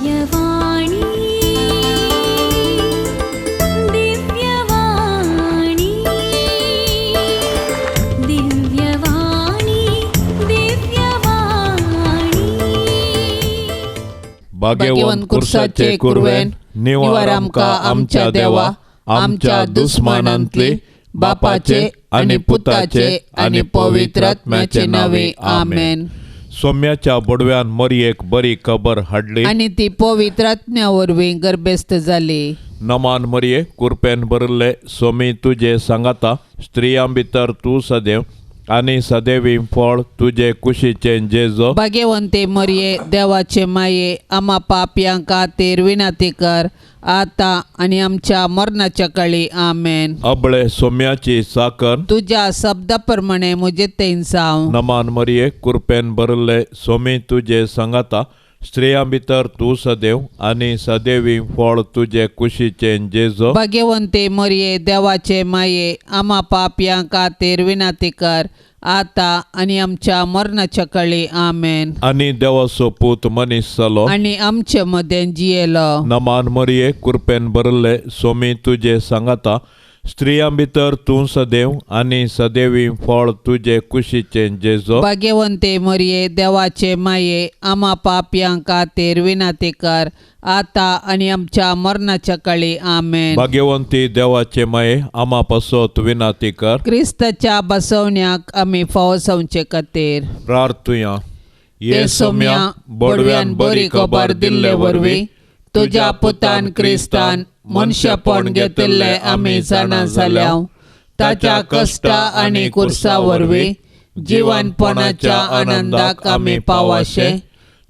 दिव्यवाणी दिव्यवाणी दिव्यवाणी दिव्यवाणी. भाग्यवंत कुर्साचे कुरवेन निवार आमकां आमच्या देवा आमच्या दुस्मानांतली बापाचे आनी पुताचे आनी पवित्र आत्म्याचे नावे आमेन. सोम्याच्या बोडव्यान मरयेक बरी खबर हाडली आनी ती पवित्र आत्म्या वरवीं गर्भेस्त जाली. नमान मरये कुरपेन भरिल्ले सोमी तुजे सांगाता स्त्रियां भितर तूं सदैव आनी सदैवी फळ तुजे कुशीचें जेजो. भाग्यवंते मरये देवाचे माये आमा पापयां खातीर विनंती कर आतां आनी आमच्या मरणाच्या काळी आमेन. अबळे सोम्याची साकर तुज्या शब्दा प्रमाणे म्हजे तेन जावं. नमान मरये कुरपेन भरिल्ले सोमी तुजे सांगाता स्त्रियां भितर तूं सदैव आनी सदैवी फळ तुजे कुशीचें जेजो. भाग्यवंते मरये देवाचे माये आमा पापयां खातीर विनंती कर आतां आनी आमच्या मरणाच्या काळी आमेन. आनी देवाचो पूत मनीस जालो आनी आमचे मदें जियेलो. नमान मरये कुरपेन भरिल्ले सोमी तुजे सांगाता स्त्रियां भितर तूं सदैव आनी सदैवी फळ तुजे कुशीचें जेजो. भाग्यवंते मरये देवाचे माये आमा पापयां खातीर विनंती कर आतां आनी आमच्या मरणाच्या काळी आमेन. भाग्यवंती देवाचे माये आमा पासत विनंती कर. क्रिस्ताच्या बसवण्याक आमी फावो जावचे खातीर प्रार्थुया. ये सोम्या बोडव्यान बरी खबर दिल्ले वरवीं तुज्या पुतान क्रिस्तान मनशेपण घेतिल्लें आमी जाणा जाल्या. ताच्या कश्टा आनी कुर्सा वरवीं जिवनपणाच्या आनंदाक आमी पावाशे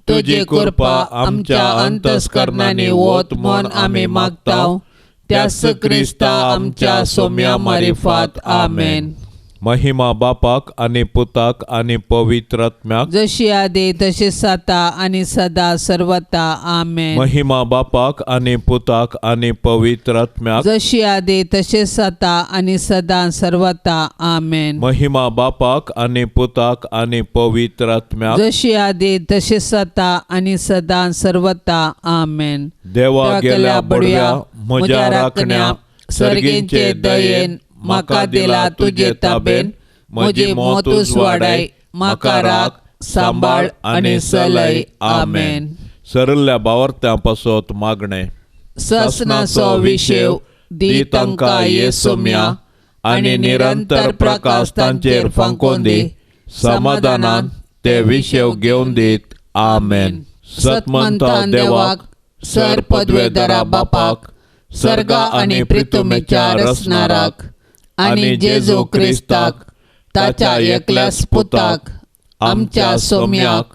तुजी कृपा आमच्या अंतस्करणांनी वत म्हूण आमी मागता. त्याच क्रिस्ता आमच्या सोम्या मारिफात आमेन. महिमा बापाक आनी पुताक आनी पवित्र आत्म्याक जशी आदी तशी सता आनी सदा सर्वता आमेन. महिमा बापाक आनी पुताक आनी पवित्र आत्म्याक जशी आदी तशी सता आनी सदा सर्वता आमेन. महिमा बापाक आनी पुताक आनी पवित्र आत्म्याक जशी आदी तशी सता आनी सदा सर्वता आमेन. देवा गेल्या बडव्या म्हज्या राखण्या सर्गींचे दयेन म्हाका दिला तुजे ताबेन म्हजी मोतूच वाडाय म्हाका राख सांबाळ आनी सलय आमेन. सरल्या बावर्त्यां पासत मागणें. ससनाचो विशेव दी तांकां ये सोम्या आनी निरंतर प्रकाश तांचेर फांकोवन दी समाधानान ते विशेव घेवन दीत आमेन. सतमंता देवाक सर पदवेदारा बापाक सर्गा आनी प्रितुमेच्या रचणाराक आनी जेजू क्रिस्ताक ताच्या एकल्याच पुताक आमच्या सोम्याक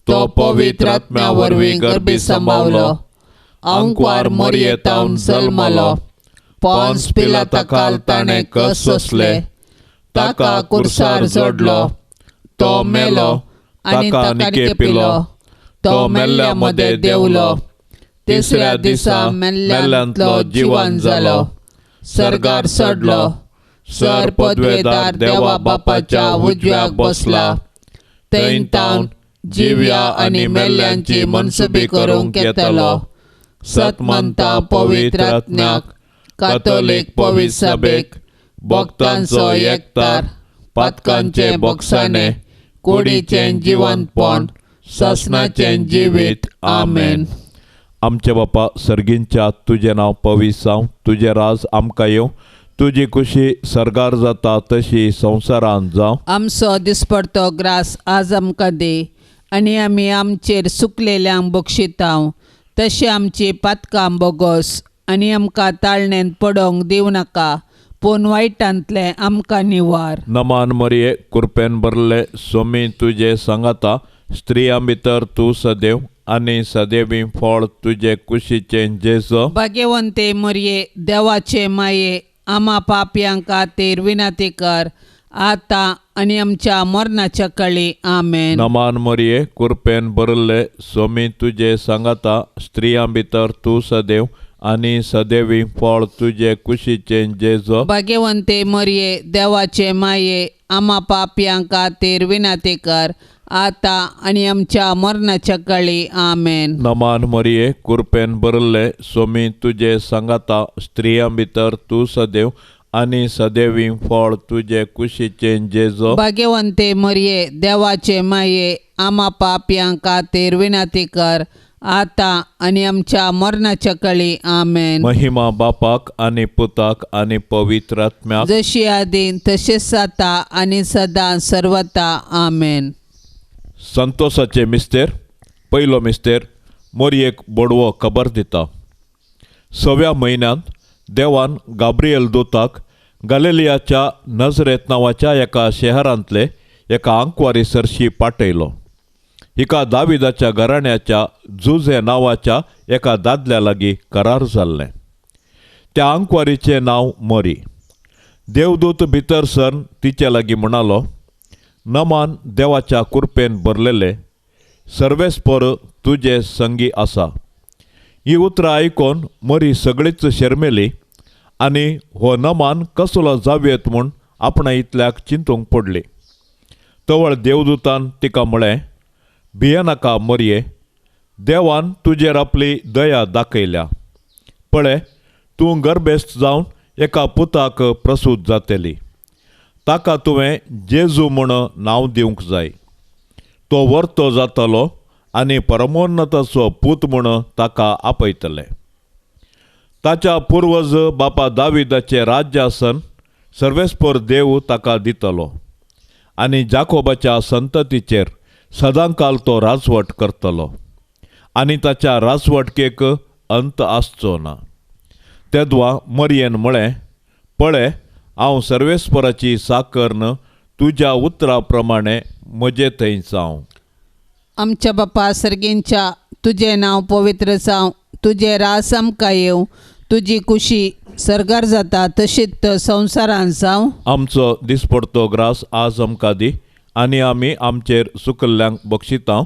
तो पवित्र आत्म्या वरवीं गर्भी सांबावलो आंकवार मरयेतावन जल्मलो पोन्स पिलाता ताणें कस सोंसले ताका कुर्सार जोडलो तो मेलो आनी ताका ताका निकेपिलो तो मेल्ल्या मदें देंवलो तिसऱ्या दिसा मेल्ल्यांतलो जिवन जालो सर्गार चडलो सर पदवेदार देवा बापाच्या उजव्याक बसला थंय तावन जिव्या आनी मेल्ल्यांची मनसुबी करूंक येतलो. सतमंता पवित्र आत्म्याक कातोलीक पवित्र सभेक भक्तांचो एकतार पातकांचे बोगसाणे कुडीचें जिवनपण ससनाचें जिवीत आमेन. आमचे बापा सर्गींच्या तुजें नांव पवित्र जावं तुजें राज आमकां येवं तुजी खुशी सर्गार जाता तशी संवसारांत जावं. आमचो दिसपडतो ग्रास आज आमकां दी आनी आमी आमचेर सुकलेल्यांक बक्षितांव तशें आमची पातकां बोगोस आनी आमकां ताळणेंत पडोवंक दिवं नाका पूण वायटांतलें आमकां निवार. नमान मरये कुरपेन भरले सोमी तुजे सांगाता स्त्रियां भितर तूं सदैव आनी सदैवी फळ तुजे कुशीचें जेजो. भाग्यवंते मरये देवाचे माये आमा पापयां खातीर विनंती कर आतां आनी आमच्या मरणाच्या काळी आमेन. नमान मरये कुरपेन भरले सोमी तुजे सांगाता स्त्रियां भितर तूं सदैव आनी सदैवी फळ तुजे कुशीचें जेजो. भाग्यवंते मरये देवाचे माये आमा पापयां खातीर विनंती कर आतां आनी आमच्या मरणाच्या काळी. आमेन. नमान मरिये, कुरपेन भरले, सोमी तुजे सांगाता, स्त्रियां भितर तूं सदैव आनी सदैवी फळ तुजे कुशीचें जेजो. भाग्यवंते मरिये, देवाचे माये, आमा पापयां खातीर विनंती कर, आतां आनी आमच्या मरणाच्या काळी. आमेन. महिमा बापाक आनी पुताक आनी पवित्र आत्म्याक, जशी आदीं तशेंच आतां आनी सदां सर्वता. आमेन. संतोषाचे मिस्तेर. पयलो मिस्तेर मोरयेक बोडवो खबर दिता. सव्या म्हयन्यांत देवान गाब्रिएल दूताक गालिलियाच्या नजरेत नांवाच्या एका शहरांतले एका आंकवारी सरशी पाठयलो. हिका दाविदाच्या घराण्याच्या जुझे नांवाच्या एका दादल्या लागीं करार जाल्लें. त्या आंकवारीचें नांव मोरी. देवदूत भितर सरन तिचे लागीं म्हणालो, नमान देवाच्या कुरपेन भरलेले, सर्वेस्पर तुजे संगी आसा. ही उतरां आयकून मरी सगळीच शर्मेली आनी हो नमान कसलो जावयेत म्हूण आपणा इतल्याक चिंतूंक पडली. तवळ देवदूतान तिका म्हळें, भियेनाका मरये, देवान तुजेर आपली दया दाखयल्या. पळय, तूं गर्भेस्त जावन एका पुताक प्रसूत जातली. ताका तुवें जेजू म्हूण नांव दिवंक जाय. तो वर्तो जातलो आनी परमोन्नताचो पूत म्हूण ताका आपयतले. ताच्या पुर्वज बापा दाविदाचें राज्यासन सर्वेस्पर देव ताका दितलो आनी जाकोबाच्या संततीचेर सदांकाल तो राजवट करतलो आनी ताच्या राजवटकेक अंत आसचो ना. तेदवा मरियेन म्हळें, पळय, हांव सर्वेस्पराची साकर्न तुज्या उतरा प्रमाणे म्हजे थंय जावं. आमच्या बापा सर्गींच्या, तुजें नांव पवित्र जावं, तुजें रास आमकां येवं, तुजी कुशी सर्गार जाता तशीच संवसारांत जावं. आमचो दिसपडतो ग्रास आज आमकां दी आनी आमी आमचेर सुकल्ल्यांक बक्षिता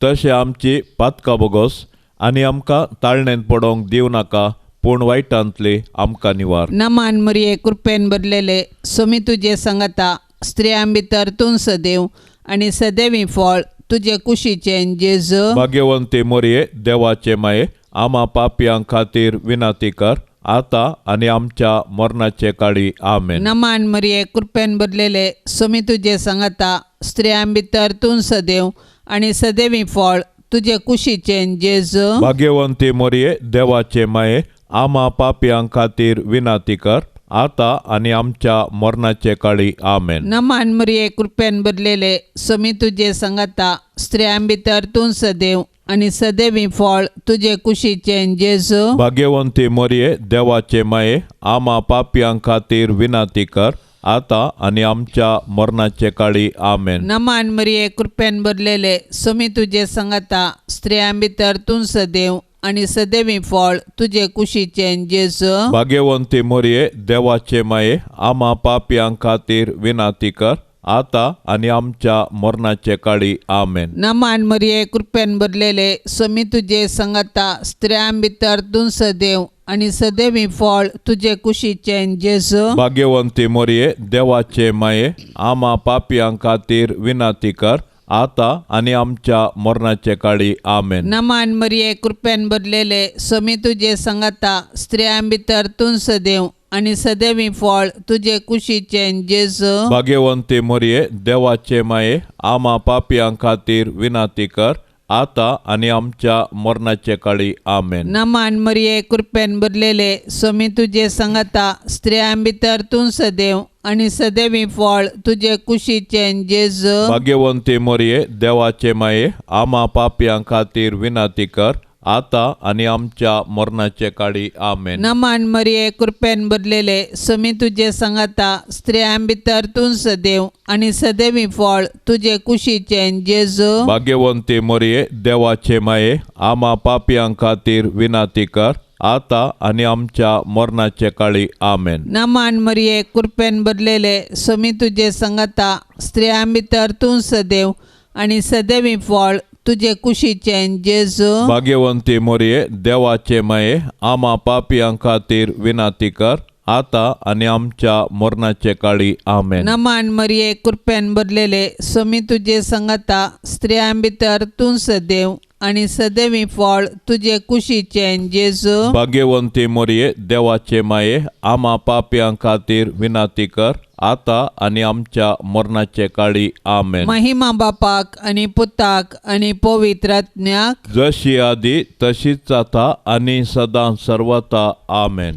तशें आमची पातकां बोगोस आनी आमकां ताळणेंत पडोवंक दिवं नाका, पूण वायटांतली आमकां निवार. नमान मरिये, कृपेन भरलेले, सोमी तुजे सांगाता, स्त्रियां भितर तूं सदैव आनी सदैवी फळ तुजे कुशीचें जेजू. भाग्यवंती मरिये, देवाचे माये, आमा पापयां खातीर विनंती कर, आतां आनी आमच्या मरणाचे काळी. आमेन. नमान मरिये, कृपेन भरलेले, सोमी तुजे सांगाता, स्त्रियां भितर तूं सदैव आनी सदैवी फळ तुजे कुशीचें जेजू. भाग्यवंती मरिये, देवाचे माये, आमा पापयां खातीर विनंती कर, आतां आनी आमच्या मरणाचे काळी. आमेन. नमान मरिये, कृपेन भरलेले, सोमी तुजे सांगाता, स्त्रियां भितर तूं सदैव आनी सदैवी फळ तुजे कुशीचें जेजू. भाग्यवंती मरिये, देवाचे माये, आमा पापयां खातीर विनंती कर, आतां आनी आमच्या मरणाचे काळी. आमेन. नमान मरिये, कृपेन भरलेले, सोमी तुजे सांगाता, स्त्रियां भितर तूं सदैव आनी सदैवी फळ तुजे कुशीचें जेजू. भाग्यवंती मरिये, देवाचे माये, आमा पापयां खातीर विनंती कर, आतां आनी आमच्या मरणाचे काळी. आमेन. नमान मरिये, कृपेन भरलेले, सोमी तुजे सांगाता, स्त्रियां भितर तूं सदैव आनी सदैवी फळ तुजे कुशीचें जेजू. भाग्यवंती मरिये, देवाचे माये, आमा पापयां खातीर विनंती कर, आतां आनी आमच्या मरणाचे काळी. आमेन. नमान मरिये, कृपेन भरलेले, सोमी तुजे सांगाता, स्त्रियां भितर तूं सदैव आनी सदैवी फळ तुजे कुशीचें जेजू. भाग्यवंती मरिये, देवाचे माये, आमा पापयां खातीर विनंती कर, आतां आनी आमच्या मरणाचे काळी. आमेन. नमान मरिये, कृपेन भरलेले, सोमी तुजे सांगाता, स्त्रियां भितर तूं सदैव आनी सदैवी फळ तुजे कुशीचें जेजू. भाग्यवंती मरिये, देवाचे माये, आमा पापयां खातीर विनंती कर, आतां आनी आमच्या मरणाचे काळी. आमेन. नमान मरिये, कृपेन भरलेले, सोमी तुजे सांगाता, स्त्रियां भितर तूं सदैव आनी सदैवी फळ तुजे कुशीचें जेजू. भाग्यवंती मरिये, देवाचे माये, आमा पापयां खातीर विनंती कर, आतां आनी आमच्या मरणाचे काळी. आमेन. नमान मरिये, कृपेन भरलेले, सोमी तुजे सांगाता, स्त्रियां भितर तूं सदैव आनी सदैवी फळ तुजे कुशीचें जेजू. भाग्यवंती मरिये, देवाचे माये, आमा पापयां खातीर विनंती कर, आता आनी आमच्या मरणाचे काळी. आमेन. नमान मरिये, कृपेन भरलेले, स्वामी तुजे संगता, स्त्रियां भितर तूं सदैव आनी सदैवी फळ तुजे कुशीचें जेजू. भाग्यवंती मोरये, देवाचे माये, आमा पापयां खातीर विनंती कर, आता आनी आमच्या मरणाचे काळी. आमेन. महिमा बापाक आनी पुताक आनी पवित्र आत्म्याक, जशी आदी तशीच जाता आनी सदां सर्वता. आमेन.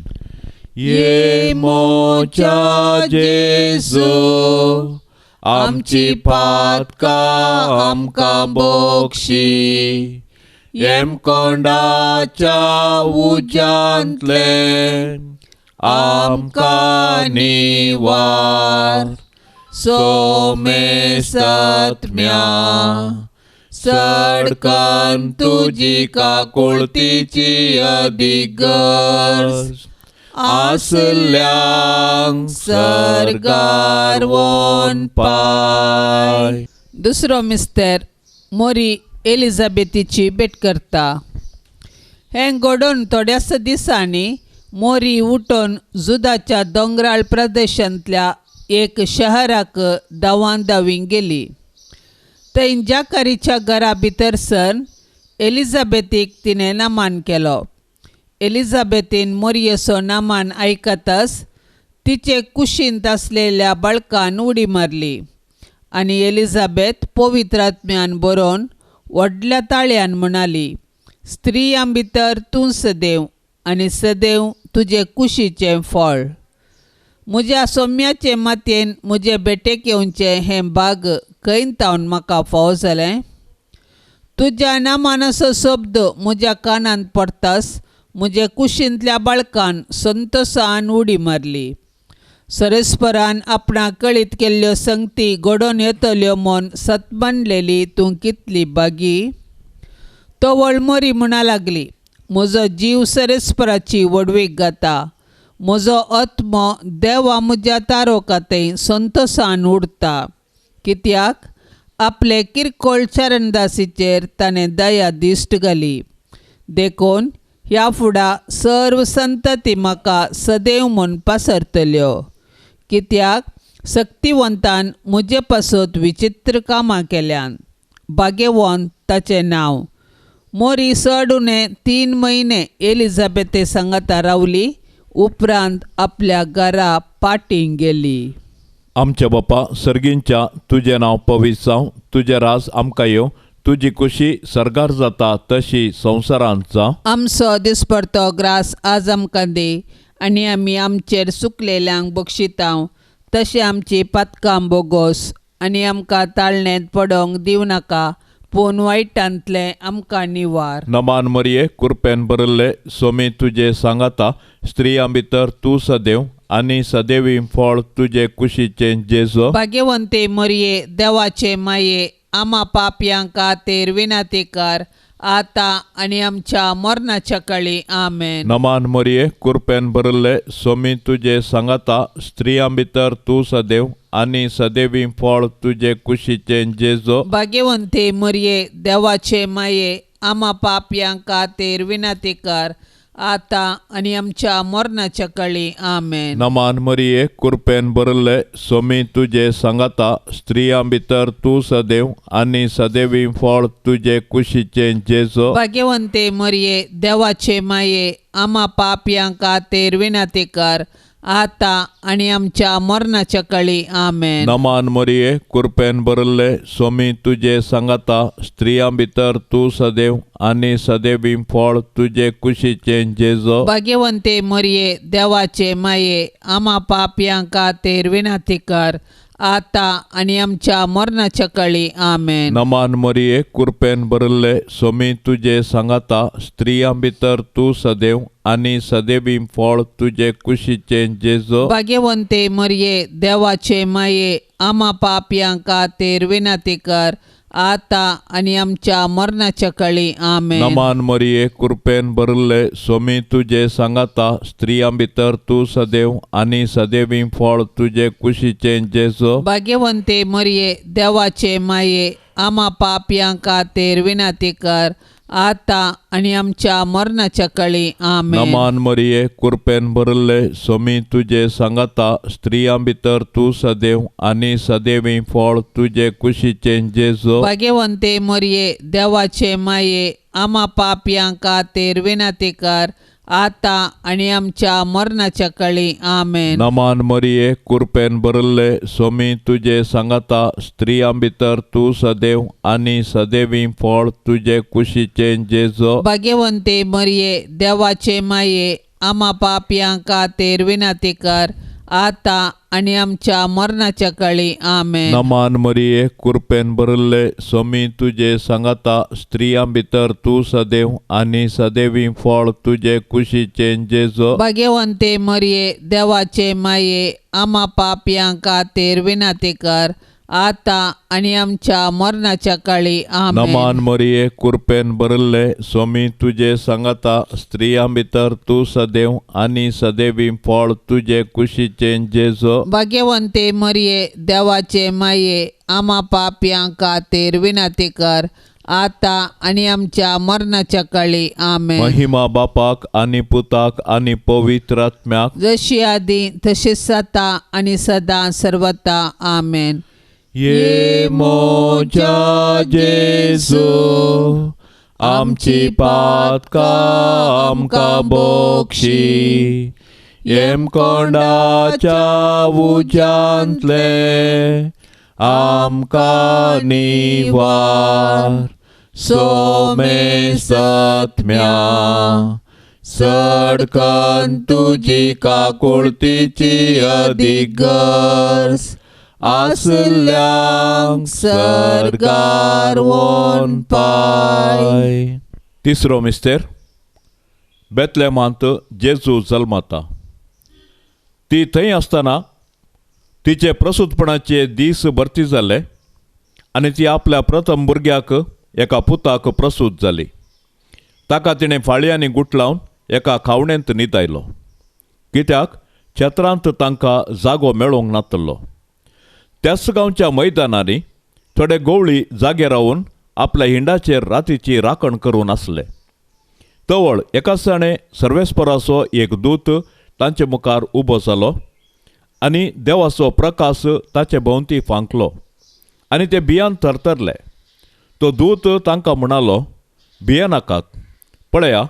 ये मोच्या जेजू, आमची पातकां आमकां बक्षी, येमकोंडाच्या उज्यांतले आमकां निवार. सोमेसत्म्या सडकन तुजी काकुळतीची अदीक गरज आसल्यांक सर्गार वोन पाय. दुसरो मिस्तर मोरी एलिझाबेथीची भेट करता. हें घडोवन थोड्याच दिसांनी मोरी उठून जुदाच्या दोंगराळ प्रदेशांतल्या एक शहराक धांवान धांवी गेली. थंय जाकारीच्या घरा भितर सर एलिझाबेथीक तिणें नामान केलो. एलिझाबेथीन मोरयेचो नामान आयकताच तिचे कुशींत आसलेल्या बाळकान उडी मारली आनी एलिझाबेथ पवित्र आत्म्यान बरोवन व्हडल्या ताळ्यान म्हणाली, स्त्रियां भितर तूं सदैव आनी सदैव तुजे कुशीचें फळ. म्हज्या सोम्याचे मातयेन म्हजे भेटेक येवचें हें भाग खंय तावन म्हाका फावो जालें? तुज्या नामानाचो शब्द म्हज्या कानांत पडटाच म्हजे कुशींतल्या बाळकान संतोशान उडी मारली. सरेस्परान आपणाक कळीत केल्ल्यो संगती घडोवन येतल्यो म्हूण सत मानलेली तूं कितली बागी. तवळ मोरी म्हणा लागली, म्हजो जीव सरेस्पराची व्हडवीक गाता, म्हजो आत्मो देवा म्हज्या तारोका थंय संतोशान उडता. कित्याक आपले किरकोळ चरणदासीचेर ताणें दया दिश्ट घाली. देखून ह्या फुडा सर्व संतती म्हाका सदैव म्हूण पासरतल्यो. कित्याक शक्तिवंतान म्हजे पासत विचित्र कामां केल्यान. भाग्यवंत ताचें नांव. मोरी चड उणें 3 म्हयने एलिझाबेथे सांगाता रावली. उपरांत आपल्या घरा पाटीं गेली. आमच्या बापा सर्गींच्या, तुजें नांव पवित्र जावं, तुजें राज आमकां येवं, तुजी खुशी सर्गार जाता तशी संवसारांत जावं. आमचो दिसपडतो ग्रास आज आमकां दी आनी आमी आमचेर सुकलेल्यांक बक्षितांव तशें आमची पातकां बोगोस आनी आमकां ताळणेंत पडोंक दिवं नाका, पूण वायटांतलें आमकां निवार. नमान मरिये, कृपेन भरिल्ले, स्वामी तुजे सांगाता, स्त्रियां भितर तूं सदैव आनी सदैवी फळ तुजे कुशीचें जेजू. भाग्यवंते मरिये, देवाचे माये, आमा पापयां खातीर विनंती कर, आता आनी आमच्या मरणाच्या काळी. आमेन. नमान मरिये, कृपेन भरिल्ले, स्वामी तुजे सांगाता, स्त्रियां भितर तूं सदैव आनी सदैवी फळ तुजे कुशीचें जेजू. भाग्यवंते मरिये, देवाचे माये, आमा पापयां खातीर विनंती कर, आता आनी आमच्या मरणाच्या काळी. आमेन. नमान मरिये, कृपेन भरिल्ले, स्वामी तुजे सांगाता, स्त्रियां भितर तूं सदैव आनी सदैवी फळ तुजे कुशीचें जेजू. भाग्यवंते मरिये, देवाचे माये, आमा पापयां खातीर विनंती कर, आता आनी आमच्या मरणाच्या काळी. आमेन. नमान मरिये, कृपेन भरिल्ले, स्वामी तुजे सांगाता, स्त्रियां भितर तूं सदैव आनी सदैवी फळ तुजे कुशीचें जेजू. भाग्यवंते मरिये, देवाचे माये, आमा पापयां खातीर विनंती कर, आता आनी आमच्या मरणाच्या काळी. आमेन. नमान मरिये, कृपेन भरिल्ले, स्वामी तुजे सांगाता, स्त्रियां भितर तूं सदैव आनी सदैवी फळ तुजे कुशीचें जेजू. भाग्यवंते मरिये, देवाचे माये, आमा पापयां खातीर विनंती कर, आता आनी आमच्या मरणाच्या काळी. आमेन. नमान मरिये, कृपेन भरिल्ले, स्वामी तुजे सांगाता, स्त्रियां भितर तूं सदैव आनी सदैवी फळ तुजे कुशीचें जेजू. भाग्यवंते मरिये, देवाचे माये, आमा पापयां खातीर विनंती कर, आतां आनी आमच्या मरणाच्या काळी. आमेन. नमान मरिये, कृपेन भरिल्ले, सोमी तुजे सांगाता, स्त्रियां भितर तूं सदैव आनी सदैवी फळ तुजे कुशीचें जेजू. भाग्यवंते मरिये, देवाचे माये, आमा पापयां खातीर विनंती कर, आतां आनी आमच्या मरणाच्या काळी. आमेन. नमान मरिये, कृपेन भरिल्ले, सोमी तुजे सांगाता, स्त्रियां भितर तूं सदैव आनी सदैवी फळ तुजे कुशीचें जेजू. भाग्यवंते मरिये, देवाचे माये, आमा पापयां खातीर विनंती कर, आतां आनी आमच्या मरणाच्या काळी. आमेन. नमान मरिये, कृपेन भरिल्ले, सोमी तुजे सांगाता, स्त्रियां भितर तूं सदैव आनी सदैवी फळ तुजे कुशीचें जेजू. भाग्यवंते मरिये, देवाचे माये, आमा पापयां खातीर विनंती कर, आतां आनी आमच्या मरणाच्या काळी. आमेन. नमान मरिये, कृपेन भरिल्ले, सोमी तुजे सांगाता, स्त्रियां भितर तूं सदैव आनी सदैवी फळ तुजे कुशीचें जेजू. भाग्यवंते मरिये, देवाचे माये, आमा पापयां खातीर विनंती कर, आतां आनी आमच्या मरणाच्या काळी. आमेन. महिमा बापाक आनी पुताक आनी पवित्र आत्म्याक, जशी आदी तशीच आतां आनी सदां सर्वता. आमेन. ये मोजा जेजू, आमची पातकां आमकां बक्षी, येमकोंडाच्या उज्यांतले आमकां निवार, सोमे सत्म्या सडकन तुजी काकुळतीची अदीक गरज आसल्यांक सर्गार वोन पाय. तिसरो मिस्तेर, बेतलेमांत जेजू जल्मता. ती थंय आसतना तिचे प्रसूतपणाचे दीस भरती जाले आनी ती आपल्या प्रथम भुरग्याक एका पुताक प्रसूत जाली. ताका तिणें फाळयांनी गुटलावन एका खावणेंत न्हिदायलो, कित्याक छत्रांत तांकां जागो मेळोंक नातलो. त्याच गांवच्या मैदानांनी थोडे गवळी जागे रावन आपल्या हिंडाचेर रातीची राखण करून आसले. तवळ एकाच सर्वेस्पराचो एक दूत तांचे मुखार उबो जालो आनी देवाचो प्रकाश ताचे भोंवती फांकलो आनी ते भियान थरथरले. तो दूत तांकां म्हणालो, भियेनाकात, पळया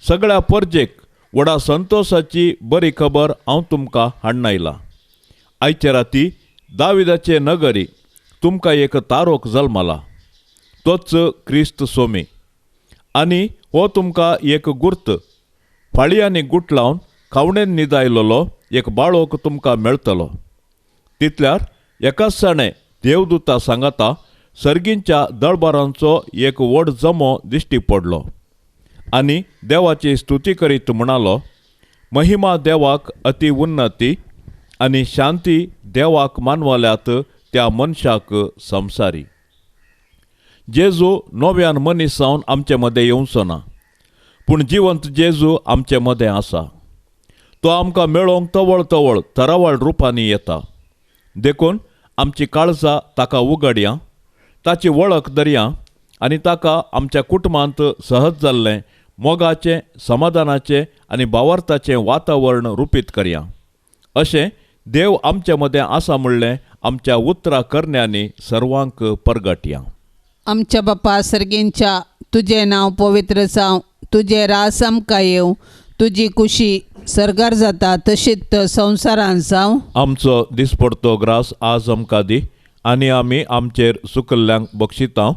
सगळ्या परजेक व्हडा संतोशाची बरी खबर हांव तुमकां हाडून आयलां. आयचे राती दाविदाचे नगरी तुमकां एक तारोक जल्मला, तोच क्रिस्त सोमी. आनी हो तुमकां एक गुर्त, फाळयांनी गुटलावन खावणेन न्हिदायलोलो एक बाळोक तुमकां मेळटलो. तितल्यार एकाच जाणें देवदूता सांगाता सर्गींच्या दळबारांचो एक व्हड जमो दिश्टी पडलो आनी देवाची स्तुती करीत म्हणालो, महिमा देवाक अति उन्नती आनी शांती देवाक मानवल्यात त्या मनशाक संवसारी. जेजू नव्यान मनीस जावन आमचे मदें येवचो ना, पूण जिवंत जेजू आमचे मदें आसा. तो आमकां मेळोवंक तवळ तवळ तरावळ रुपांनी येता. देखून आमची काळजां ताका उगडया, ताची वळख धरया आनी ताका आमच्या कुटुंबांत सहज जाल्लें मोगाचें, समाधानाचें आनी भावार्थाचें वातावरण रुपीत करया. अशें देव आमचे मदें आसा म्हणलें आमच्या उतरा करण्यांनी सर्वांक परगटया. आमच्या बापा सर्गींच्या, तुजें नांव पवित्र जावं, तुजें रास आमकां येवं, तुजी कुशी सर्गार जाता तशीच संवसारांत जावं. आमचो दिसपडतो ग्रास आज आमकां दी आनी आमी आमचेर सुकल्ल्यांक बक्षिता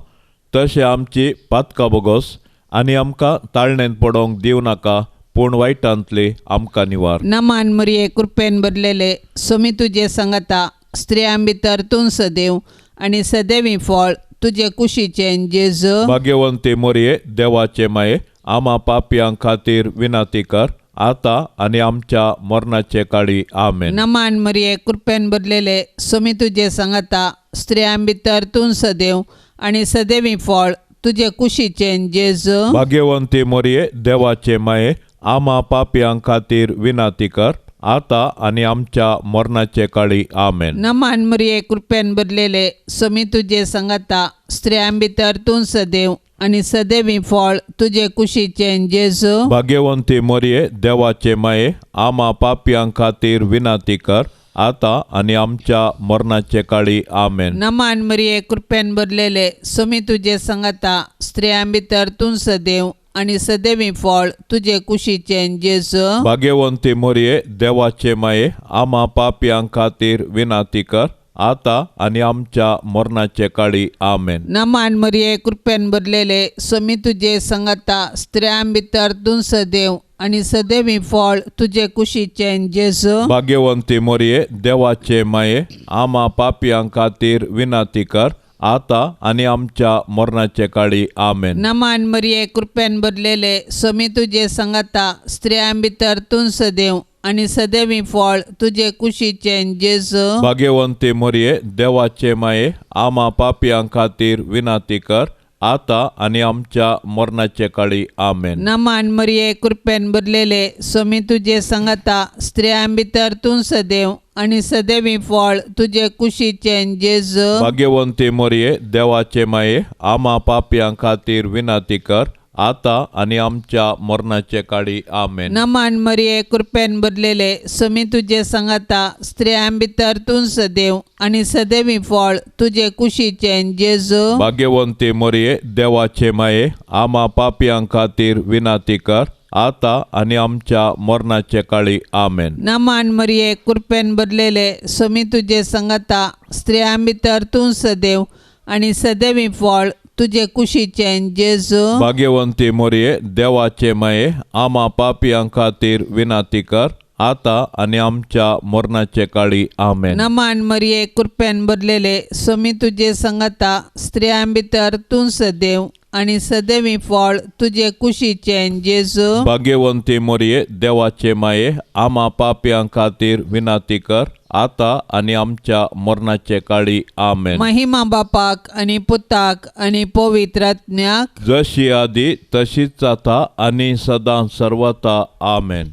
तशें आमची पातकां बोगोस आनी आमकां ताळणेंत पडोवंक दिवं नाका, पूण वायटांतली आमकां निवार. नमान मरिये, कृपेन भरलेले, सोमी तुजे सांगाता, स्त्रियां भितर तूं सदैव आनी सदैवी फळ तुजे कुशीचें जेजू. भाग्यवंती मोरये, देवाचे माये, आमा पापयां खातीर विनंती कर, आतां आनी आमच्या मरणाचे काळी. आमेन. नमान मरिये, कृपेन भरलेले, सोमी तुजे सांगाता, स्त्रियां भितर तूं सदैव आनी सदैवी फळ तुजे कुशीचें जेजू. भाग्यवंती मोरये, देवाचे माये, आमा पापयां खातीर विनंती कर, आतां आनी आमच्या मरणाचे काळी. आमेन. नमान मरिये, कृपेन भरलेले, सोमी तुजे सांगाता, स्त्रियां भितर तूं सदैव आनी सदैवी फळ तुजे कुशीचें जेजू. भाग्यवंती मरिये, देवाचे माये, आमा पापयां खातीर विनंती कर आतां आनी आमच्या मरणाचे काळी. आमेन. नमान मरिये, कृपेन भरलेले, स्वामी तुजे संगता, स्त्रियां भितर तूं सदैव आनी सदैवी फळ तुजे कुशीचें जेजू. भाग्यवंती मरिये, देवाचे माये, आमा पापयां खातीर विनंती कर आतां आनी आमच्या मरणाचे काळी. आमेन. नमान मरिये, कृपेन भरलेले, स्वामी तुजे संगता, स्त्रियां भितर तूं सदैव आनी सदैवी फळ तुजे कुशीचें जेजू. भाग्यवंती मरिये, देवाचे माये, आमा पापयां खातीर विनंती कर आतां आनी आमच्या मरणाचे काळी. आमेन. नमान मरिये, कृपेन भरलेले, स्वामी तुजे संगता, स्त्रियां भितर तूं सदैव आनी सदैवी फळ तुजे कुशीचें जेजू. भाग्यवंती मरिये, देवाचे माये, आमा पापयां खातीर विनंती कर आतां आनी आमच्या मरणाचे काळी. आमेन. नमान मरिये, कृपेन भरलेले, स्वामी तुजे संगता, स्त्रियां भितर तूं सदैव आनी सदैवी फळ तुजे कुशीचें जेजू. भाग्यवंती मरिये, देवाचे माये, आमा पापयां खातीर विनंती कर आतां आनी आमच्या मरणाचे काळी. आमेन. नमान मरिये, कृपेन भरलेले, स्वामी तुजे संगता, स्त्रियां भितर तूं सदैव आनी सदैवी फळ तुजे कुशीचें जेजू. भाग्यवंती मरिये, देवाचे माये, आमा पापयां खातीर विनंती कर आतां आनी आमच्या मरणाचे काळी. आमेन. नमान मरिये, कृपेन भरलेले, स्वामी तुजे संगता, स्त्रियां भितर तूं सदैव आनी सदैवी फळ तुजे कुशीचें जेजू. भाग्यवंती मरिये, देवाचे माये, आमा पापयां खातीर विनंती कर आतां आनी आमच्या मरणाचे काळी. आमेन. नमान मरिये, कृपेन भरलेले, स्वामी तुजे संगता, स्त्रियां भितर तूं सदैव आनी सदैवी फळ तुजे कुशीचें जेजू. भाग्यवंती मरिये, देवाचे माये, आमा पापयां खातीर विनंती कर आतां आनी आमच्या मरणाचे काळी. आमेन. महिमा बापाक आनी पुताक आनी पवित्र आत्म्याक, जशी आदी तशीच आतां आनी सदां सर्वता. आमेन.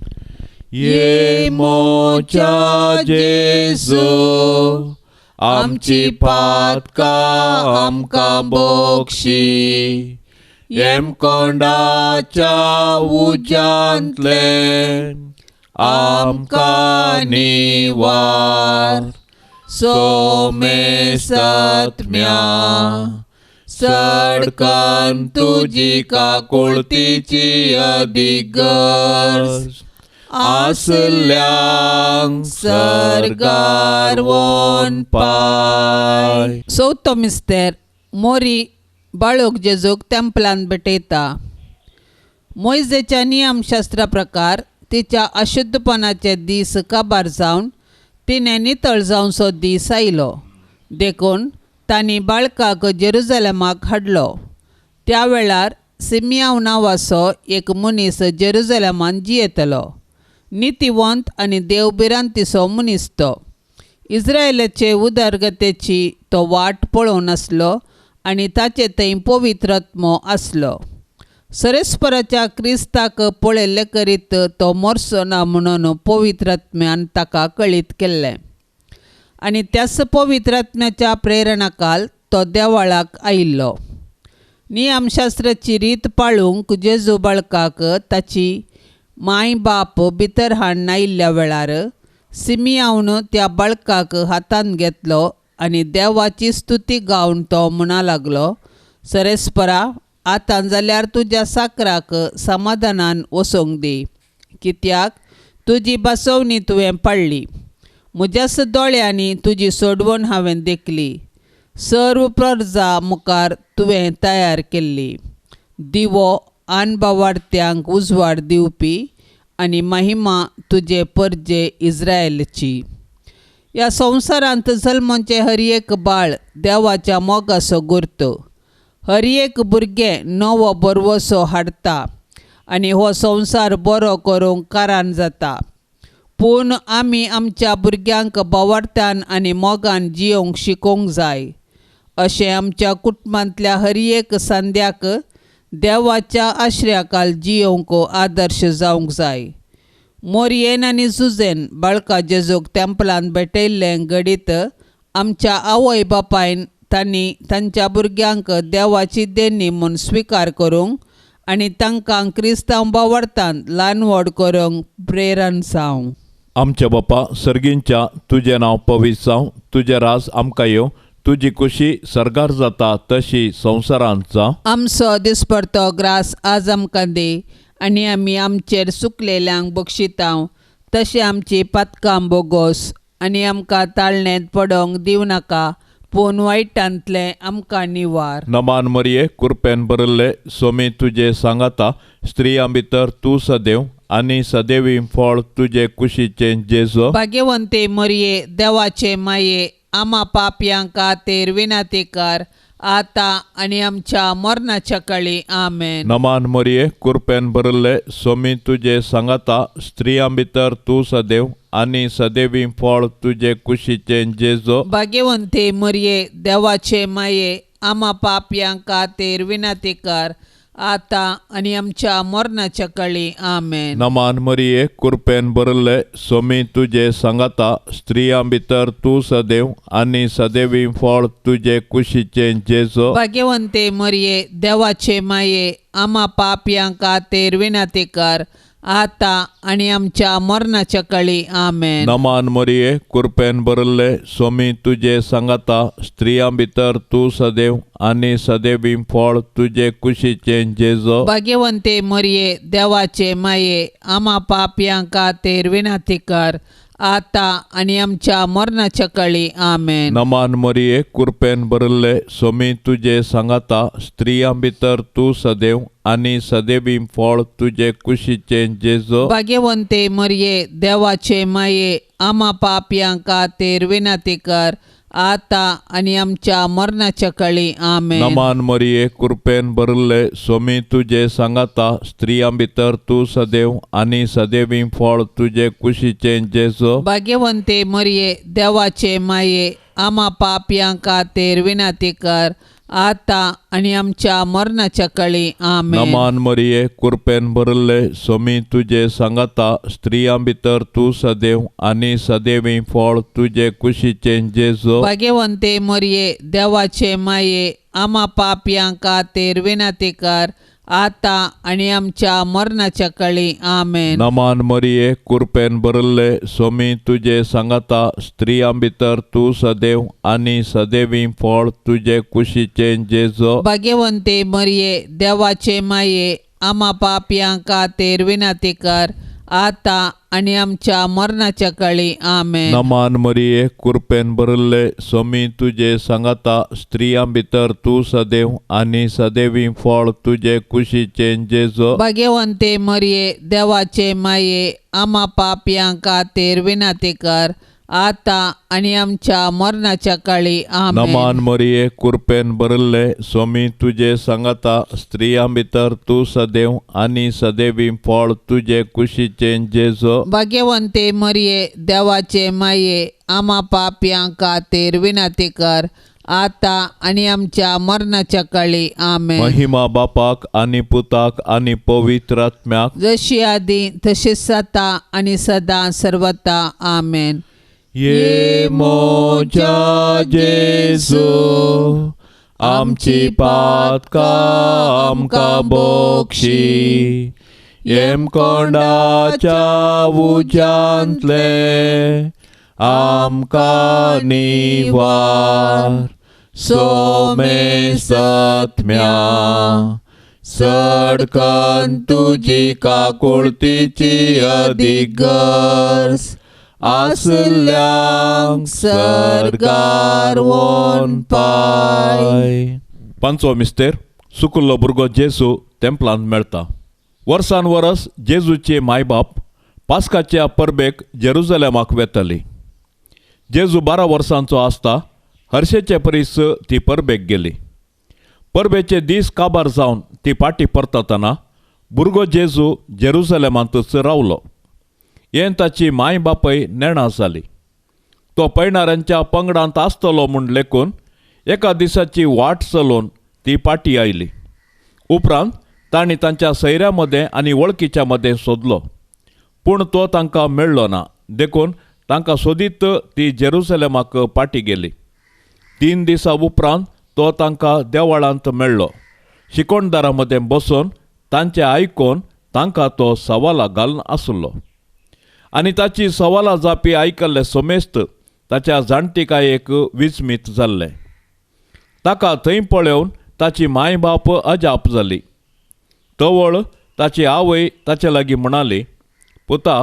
ये मोच्या जेजू, आमची पातकां आमकां बक्षी, येमकोंडाच्या उज्यांतले आमकां निवार. सोमेसत्म्या सडकन तुजी काकुळतीची अदीक गरज आसल्यांक सर्गार वोन पाय. चवथो मिस्तेर. मोरी बाळूक जेजूक तेंपलान भेटयता. मोयजेच्या नियमशास्त्रा प्रकार तिच्या अशुद्धपणाचे दीस काबार जावन तिणें नितळ जावचो दीस आयलो. देखून तांणी बाळकाक जेरुजलेमाक हाडलो. त्या वेळार सिमियांव नांवाचो एक मनीस जेरुजलेमान जियेतलो. नितीवंत आनी देवभिरांतीचो मनीस तो. इस्रायलाचे उदरगतेची तो वाट पळोवन आसलो आनी ताचे थंय पवित्र आत्मो आसलो. सरेस्पराच्या क्रिस्ताक पळयल्ले करीत तो मरचो ना म्हणून पवित्र आत्म्यान ताका कळीत केल्लें आनी त्याच पवित्र आत्म्याच्या प्रेरणाकाल तो देवाळाक आयिल्लो. नियमशास्त्राची रीत पाळूंक जेजू बाळकाक ताची माय बाप भितर हाडून आयिल्ल्या वेळार सिमियांवन त्या बाळकाक हातांत घेतलो आनी देवाची स्तुती गावन तो म्हणा लागलो, सरेस्परा, आतां जाल्यार तुज्या साकराक समाधानान वचोंक दी, कित्याक तुजी बसवणी तुवें पाळ्ळी. म्हज्याच दोळ्यांनी तुजी सोडवण हांवें देखली. सर्व प्रजा मुखार तुवें तयार केल्ली दिवो अनबावार्त्यांक उजवाड दिवपी आनी महिमा तुजे परजे इस्रायलची. ह्या संवसारांत जल्माचें हर एक बाळ देवाच्या मोगाचो गुर्त. हर एक भुरगें नवो बरवसो हाडटा आनी हो संवसार बरो करूंक कारण जाता. पूण आमी आमच्या भुरग्यांक बावार्थान आनी मोगान जियोंक शिकोवंक जाय. अशें आमच्या कुटुंबांतल्या हर एक संद्याक देवाच्या आश्र्याकाल जियोंक आदर्श जावंक जाय. मोरयेन आनी जुजेन बाळका जेजूक तेंपलान भेटयल्लें घडीत आमच्या आवय बापायन तांणी तांच्या भुरग्यांक देवाची देणी म्हूण स्विकार करूंक आनी तांकां क्रिस्तांव भावार्थान ल्हान व्हड करूंक प्रेरण जावं. आमच्या बापा सर्गींच्या, तुजें नांव पवित्र जावं, तुजें राज आमकां येवं, तुजी खुशी सर्गार जाता तशी संवसारांत जावं. आमचो दिसपडतो ग्रास आज आमकां दी आनी आमी आमचेर सुकलेल्यांक बक्षितांव तशें आमची पातकां बोगोस आनी आमकां ताळणेंत पडोंक दिवं नाका पूण वायटांतलें आमकां निवार. नमान मरिये, कृपेन भरिल्ले, सोमी तुजे सांगाता, स्त्रियां भितर तूं सदैव आनी सदैवी फळ तुजे कुशीचें जेजू. भाग्यवंते मरिये, देवाचे माये, आमा पापयां खातीर विनंती कर आतां आनी आमच्या मरणाच्या काळी. आमेन. नमान मरिये, कृपेन भरिल्ले, सोमी तुजे सांगाता, स्त्रियां भितर तूं सदैव आनी सदैवी फळ तुजे कुशीचें जेजू. भाग्यवंते मरिये, देवाचे माये, आमा पापयां खातीर विनंती कर आतां आनी आमच्या मरणाच्या काळी. आमेन. नमान मरिये, कृपेन भरिल्ले, सोमी तुजे सांगाता, स्त्रियां भितर तूं सदैव आनी सदैवी फळ तुजे कुशीचें जेजू. भाग्यवंते मरिये, देवाचे माये, आमा पापयां खातीर विनंती कर आतां आनी आमच्या मरणाच्या काळी. आमेन. नमान मरिये, कृपेन भरिल्ले, सोमी तुजे सांगाता, स्त्रियां भितर तूं सदैव आनी सदैवी फळ तुजे कुशीचें जेजू. भाग्यवंते मरिये, देवाचे माये, आमा पापयां खातीर विनंती कर आतां आनी आमच्या मरणाच्या काळी. आमेन. नमान मरिये, कृपेन भरिल्ले, सोमी तुजे सांगाता, स्त्रियां भितर तूं सदैव आनी सदैवी फळ तुजे कुशीचें जेजू. भाग्यवंते मरिये, देवाचे माये, आमा पापयां खातीर विनंती कर आतां आनी आमच्या मरणाच्या काळी. आमेन. नमान मरिये, कृपेन भरिल्ले, सोमी तुजे सांगाता, स्त्रियां भितर तूं सदैव आनी सदैवी फळ तुजे कुशीचें जेजू. भाग्यवंते मरिये, देवाचे माये, आमा पापयां खातीर विनंती कर आतां आनी आमच्या मरणाच्या काळी. आमेन. नमान मरिये, कृपेन भरिल्ले, सोमी तुजे सांगाता, स्त्रियां भितर तूं सदैव आनी सदैवी फळ तुजे कुशीचें जेजू. भाग्यवंते मरिये, देवाचे माये, आमा पापयां खातीर विनंती कर आतां आनी आमच्या मरणाच्या काळी. आमेन. नमान मरिये, कृपेन भरिल्ले, सोमी तुजे सांगाता, स्त्रियां भितर तूं सदैव आनी सदैवी फळ तुजे कुशीचें जेजू. भाग्यवंते मरिये, देवाचे माये, आमा पापयां खातीर विनंती कर आतां आनी आमच्या मरणाच्या काळी. आमेन. नमान मरिये, कृपेन भरिल्ले, सोमी तुजे सांगाता, स्त्रियां भितर तूं सदैव आनी सदैवी फळ तुजे कुशीचें जेजू. भाग्यवंते मरिये, देवाचे माये, आमा पापयां खातीर विनंती कर आतां आनी आमच्या मरणाच्या काळी. आमेन. नमान मरिये, कृपेन भरिल्ले, सोमी तुजे सांगाता, स्त्रियां भितर तूं सदैव आनी सदैवी फळ तुजे कुशीचें जेजू. भाग्यवंते मरिये, देवाचे माये, आमा पापयां खातीर विनंती कर आतां आनी आमच्या मरणाच्या काळी. आमेन. महिमा बापाक आनी पुताक आनी पवित्र आत्म्याक, जशी आदी तशीच आतां आनी सदां सर्वता. आमेन. ये मोजा जेजू, आमची पातकां आमकां बक्षी, येमकोंडाच्या उज्यांतले आमकां निवार, सोमे सत्म्या सडकन तुजी काकुळतीची अदीक गरज आसल्यांक सर्गार वोन पाय. पांचवो मिस्तेर, सुकुल्लो भुरगो जेजू तेंपलांत मेळटा. वर्सान वरस जेजूचे मायबाप पास्काच्या परबेक जेरुजलेमाक वेताली. जेजू 12 वर्सांचो आसता हर्शेचे परीस ती परबेक गेली. परबेचे दीस काबार जावन ती पाटी परततना भुरगो जेजू जेरुजलेमांतच रावलो. हें ताची माय बापय नेणा जाली. तो पयणाऱ्यांच्या पंगडांत आसतलो म्हूण लेखून एका दिसाची वाट चलोवन ती पाटी आयली. उपरांत तांणी तांच्या सैऱ्या मदें आनी वळखीच्या मदें सोदलो, पूण तो तांकां मेळ्ळो ना. देखून तांकां सोदीत ती जेरुसलेमाक पाटी गेली. 3 दिसां उपरांत तो तांकां देवळांत मेळ्ळो. शिकोणदारां मदें बसून तांचें आयकून तांकां तो सवालां घालून आसलो. आनी ताची सवालां जापी आयकल्ले समेस्त ताच्या जाणटिकायेक विस्मीत जाल्ले. ताका थंय पळोवन ताची माय बाप अजाप जाली. तवळ ताची आवय ताचे लागीं म्हणाली, पुता,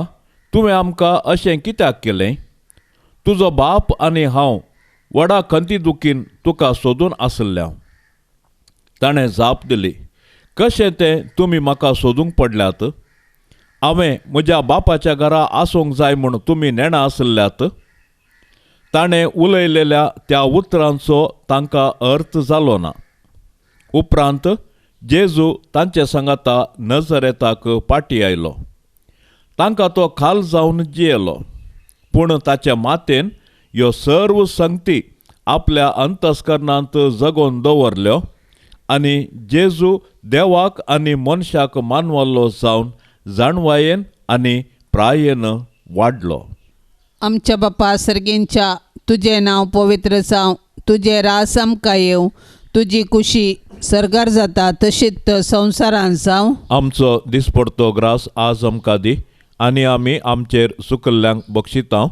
तुवें आमकां अशें कित्याक केलें? तुजो बाप आनी हांव व्हडा खंती दुखीन तुका सोदून आसल्या. ताणें जाप दिली, कशें तें तुमी म्हाका सोदूंक पडल्यात? हांवें म्हज्या बापाच्या घरा आसूंक जाय म्हूण तुमी नेणा आसल्यात? ताणें उलयलेल्या त्या उतरांचो तांकां अर्थ जालो ना. उपरांत जेजू तांचे सांगाता नजरेताक पाटी आयलो. तांकां तो खाल जावन जियेलो. पूण ताच्या मातेन ह्यो सर्व संगती आपल्या अंतस्करणांत जगोवन दवरल्यो आनी जेजू देवाक आनी मनशाक मानवल्लो जावन जाणवायेन आनी प्रायेन वाडलो. आमच्या बापा सर्गींच्या, तुजें नांव पवित्र जावं, तुजें रास आमकां येवं, तुजी कुशी सर्गार जाता तशीच संवसारांत जावं. आमचो दिसपडतो ग्रास आज आमकां दी आनी आमी आमचेर सुकल्ल्यांक बक्षिता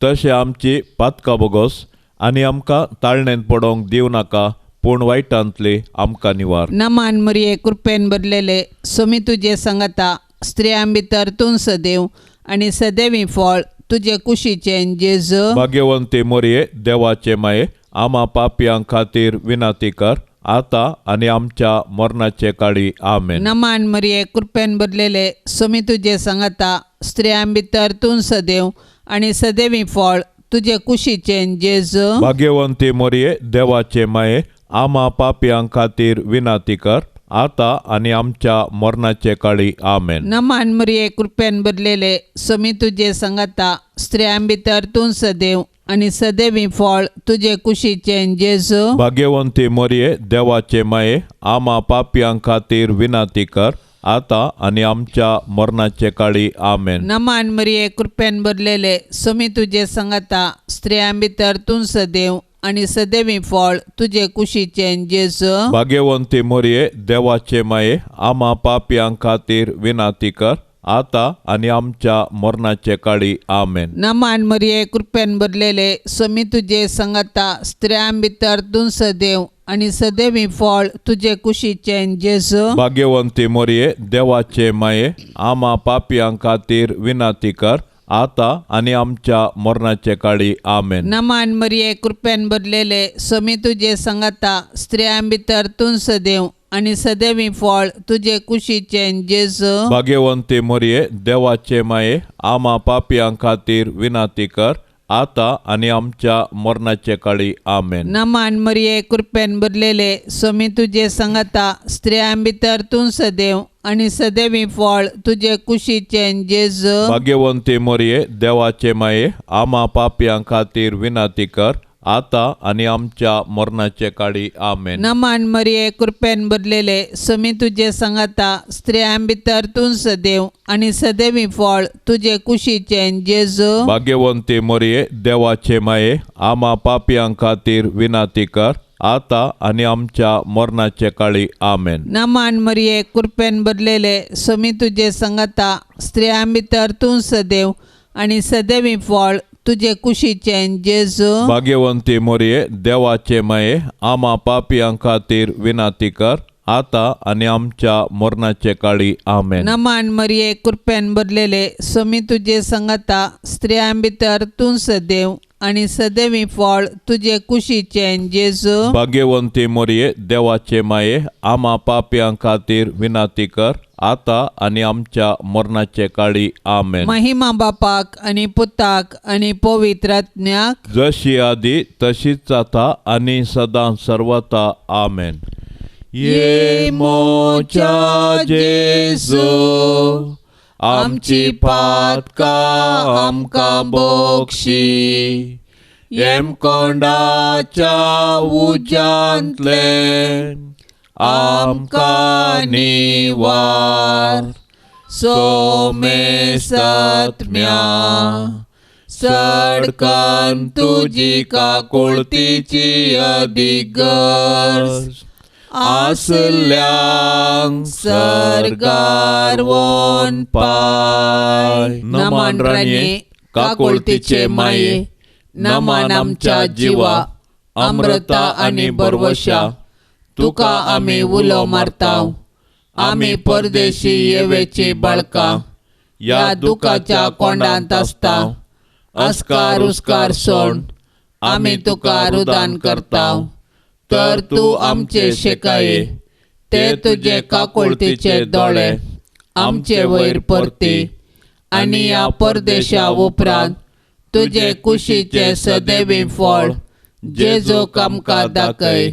तशें आमची पातकां बोगोस आनी आमकां ताळणेंत पडोवंक दिवं नाका, पूण वायटांतली आमकां निवार. नमान मरिये, कृपेन भरलेले, सोमी तुजे सांगता, स्त्रियां भितर तूं सदैव आनी सदैवी फळ तुजे कुशीचें जेजू. भाग्यवंती मोरये, देवाचे माये, आमा पापयां खातीर विनंती कर आतां आनी आमच्या मरणाचे काळी. आमेन. नमान मरिये, कृपेन भरलेले, सोमी तुजे सांगता, स्त्रियां भितर तूं सदैव आनी सदैवी फळ तुजे कुशीचें जेजू. भाग्यवंती मोरये, देवाचे माये, आमा पापयां खातीर विनंती कर आतां आनी आमच्या मरणाचे काळी. आमेन. नमान मरिये, कृपेन भरलेले, सोमी तुजे सांगता, स्त्रियां भितर तूं सदैव आनी सदैवी फळ तुजे कुशीचें जेजू. भाग्यवंती मोरये, देवाचे माये, आमा पापयां खातीर विनंती कर आतां आनी आमच्या मरणाचे काळी. आमेन. नमान मरिये, कृपेन भरलेले, सोमी तुजे सांगता, स्त्रियां भितर तूं सदैव आनी सदैवी फळ तुजे कुशीचें जेजू. भाग्यवंती मोरये, देवाचे माये, आमा पापयां खातीर विनंती कर आतां आनी आमच्या मरणाचे काळी. आमेन. नमान मरिये, कृपेन भरलेले, सोमी तुजे सांगता, स्त्रियां भितर तूं सदैव आनी सदैवी फळ तुजे कुशीचें जेजू. भाग्यवंती मोरये, देवाचे माये, आमा पापयां खातीर विनंती कर आतां आनी आमच्या मरणाचे काळी. आमेन. नमान मरिये, कृपेन भरलेले, सोमी तुजे सांगता, स्त्रियां भितर तूं सदैव आनी सदैवी फळ तुजे कुशीचें जेजू. भाग्यवंती मोरये, देवाचे माये, आमा पापयां खातीर विनंती कर आतां आनी आमच्या मरणाचे काळी. आमेन. नमान मरिये, कृपेन भरलेले, सोमी तुजे सांगता, स्त्रियां भितर तूं सदैव आनी सदैवी फळ तुजे कुशीचें जेजू. भाग्यवंती मोरये, देवाचे माये, आमा पापयां खातीर विनंती कर आतां आनी आमच्या मरणाचे काळी. आमेन. नमान मरिये, कृपेन भरलेले, सोमी तुजे सांगता, स्त्रियां भितर तूं सदैव आनी सदैवी फळ तुजे कुशीचें जेजू. भाग्यवंती मोरये, देवाचे माये, आमा पापयां खातीर विनंती कर आतां आनी आमच्या मरणाचे काळी. आमेन. नमान मरिये, कृपेन भरलेले, सोमी तुजे सांगता, स्त्रियां भितर तूं सदैव आनी सदैवी फळ तुजे कुशीचें जेजू. भाग्यवंती मोरये, देवाचे माये, आमा पापयां खातीर विनंती कर आतां आनी आमच्या मरणाचे काळी. आमेन. नमान मरिये, कृपेन भरलेले, सोमी तुजे सांगता, स्त्रियां भितर तूं सदैव आनी सदैवी फळ तुजे कुशीचें जेजू. भाग्यवंती मोरये, देवाचे माये, आमा पापयां खातीर विनंती कर आतां आनी आमच्या मरणाचे काळी. आमेन. महिमा बापाक आनी पुताक आनी पवित्र आत्म्याक, जशी आदी तशीच आतां आनी सदां सर्वता. आमेन. ये मोच्या जेजू, आमची पातकां आमकां बोक्षी, येमकोंडाच्या उज्यांतले आमकां निवार, सोमेसत्म्या चडकन तुजी काकुळतीची अदीक गरज आसल्यांक सर्गार वोन पाय. नमन राणये, काकुळतीचे माये, नमन आमच्या जिवा, अमृता आनी बरवशा, तुका आमी उलो मारताव. आमी परदेशी येवेची बाळकां ह्या दुखाच्या कोंडांत आसता. अस्कार उस्कार सोड आमी तुका रुदान करताव, तर तूं आमचे शेकाये ते तुजे काकुळतीचे दोळे आमचे वयर परती आनी ह्या परदेशा उपरांत तुजे कुशीचे सदैवी फळ जेजूक आमकां दाखय.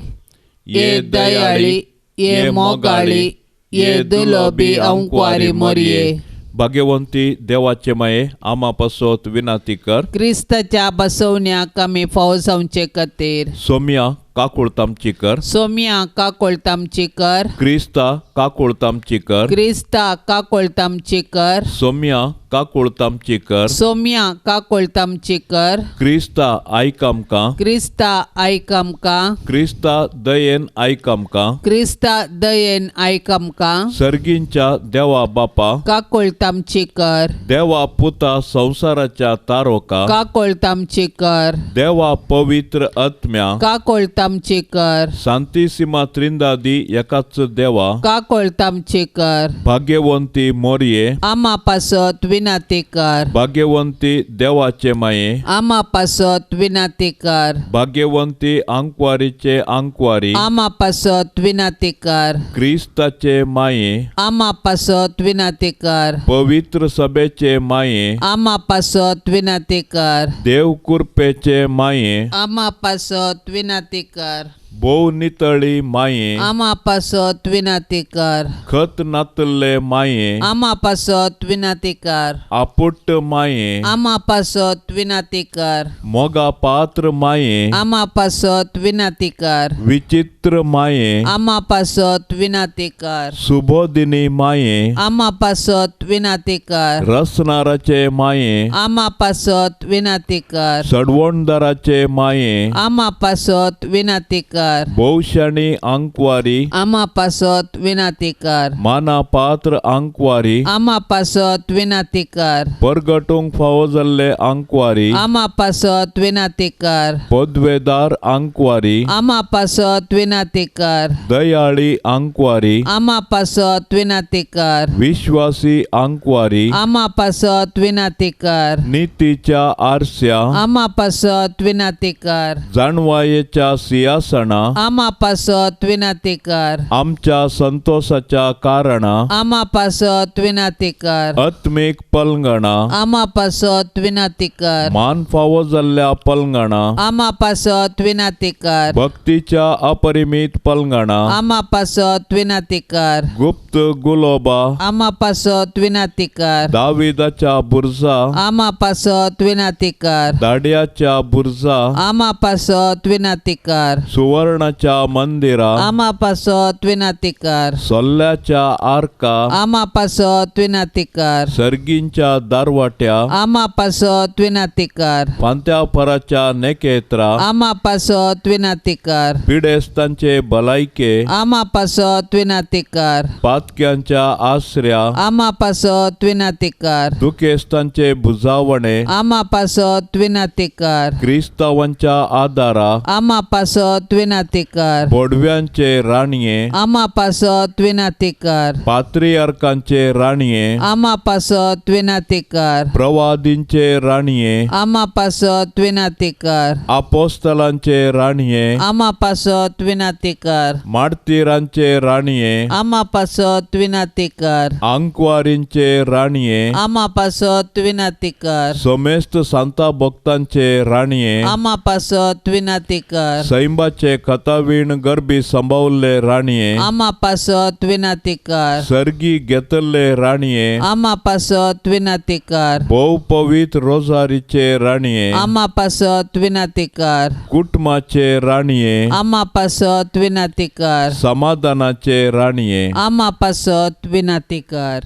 ये दयाळी, ये मोगाळी, ये दुलोबी अंकवारी मोरये. भाग्यवंती देवाचे माये, आमा पासत विनंती कर. क्रिस्ताच्या बसवण्याक आमी फावो जावचे खातीर. सोम्या काकुळतामची कर. सोम्या काकुळतामची कर. क्रिस्ता काकुळतामची कर. क्रिस्ता काकुळतामची कर. सोम्या काकुळतामची कर. सोम्या काकुळतामची कर. क्रिस्ता आयक आमकां. क्रिस्ता आयक आमकां. क्रिस्ता दयेन आयक आमकां. क्रिस्ता दयेन आयक आमकां. सर्गींच्या देवा बापा, काकुळतामची कर. देवा पुता संवसाराच्या तारोका, काकुळतामची कर. देवा पवित्र आत्म्या, काकुळतामची कर. सांतिसिमा त्रिंदादी एकाच देवा, काकुळतामची कर. भाग्यवंती मोरये, आमा पासत विनंती कर. भाग्यवंती देवाचे माये, आमा पासत विनंती कर. भाग्यवंती आंकवारीचे आंकवारी, आमा पासत विनंती कर. क्रिस्ताचे माये, आमा पासत विनंती कर. पवित्र सभेचे माये, आमा पासत विनंती कर. देव कृपेचे माये, आमा पासत विनंती कर. भोव नितळी माये, आमा पासत विनंती कर. खत नातल्ले माये, आमा पासत विनंती कर. आपुट्ट माये, आमा पासत विनंती कर. मोगा पात्र माये, आमा पासत विनंती कर. विचित्र माये, आमा पासत विनंती कर. सुबोधिनी माये, आमा पासत विनंती कर. रसनाराचे माये, आमा पासत विनंती कर. सडवणदाराचे माये, आमा पासत विनंती कर. भोवशाणी आंकवारी, आमा पासत विनंती कर. माना पात्र आंकवारी, आमा पासत विनंती कर. परगटूंक फावो जाल्ले आंकवारी, आमा पासत विनंती कर. पदवेदार आंकवारी, आमा पासत विनंती कर. दयाळी आंकवारी, आमा पासत विनंती कर. विश्वासी आंकवारी, आमा पासत विनंती कर. नितीच्या आरस्या, आमा पासत विनंती कर. जाणवायेच्या सिंहासना, आमा पासत विनंती कर. आमच्या संतोषाच्या कारणा, आमा पासत विनंती कर. आत्मीक पलंगणा, आमा पासत विनंती कर. मान फावो जाल्ल्या पलंगणा, आमा पासत विनंती कर. भक्तीच्या अपरिमीत पलंगणा, आमा पासत विनंती कर. गुप्त गुलोबा, आमा पासत विनंती कर. दाविदाच्या बुरजा, आमा पासत विनंती कर. दाड्याच्या बुरजा, आमा पासत विनंती कर. सुवर्णाच्या मंदिरा, आमा पासत विनंती कर. सोल्ल्याच्या आर्का, आमा पासत विनंती कर. सर्गींच्या दारवाट्या, आमा पासत विनंती कर. फांत्याफराच्या नेकेत्रा, आमा पासत विनंती कर. पिडेस्तांचे भलायके, आमा पासत विनंती कर. पातक्यांच्या आसऱ्या, आमा पासत विनंती कर. दुखेस्तांचे भुजावणे, आमा पासत विनंती कर. क्रिस्तावांच्या आदारा, आमा पासत विनंती कर. बोडव्यांचे राणये, आमा पासत विनंती कर. पात्रियार्कांचे राणये, आमा पासत विनंती कर. प्रवादींचे राणये, आमा पासत विनंती कर. आपोस्तलांचे राणये, आमा पासत विनंती कर. मार्तीरांचे राणये, आमा पासत विनंती कर. आंकवारींचे राणये, आमा पासत विनंती कर. समेस्त सांता भक्तांचे राणये, आमा पासत विनंती कर. सैंबाचे कथावीण गर्भी संभावल्ले राणये, आमा पासत विनंती कर. सर्गी घेतल्ले राणये, आमा पासत विनंती कर. भोव पवित्र रोजारीचे राणये, आमा पासत विनंती कर. कुटुंबाचे राणये, आमा पासत विनंती कर. समाधानाचे राणये, आमा पासत विनंती कर.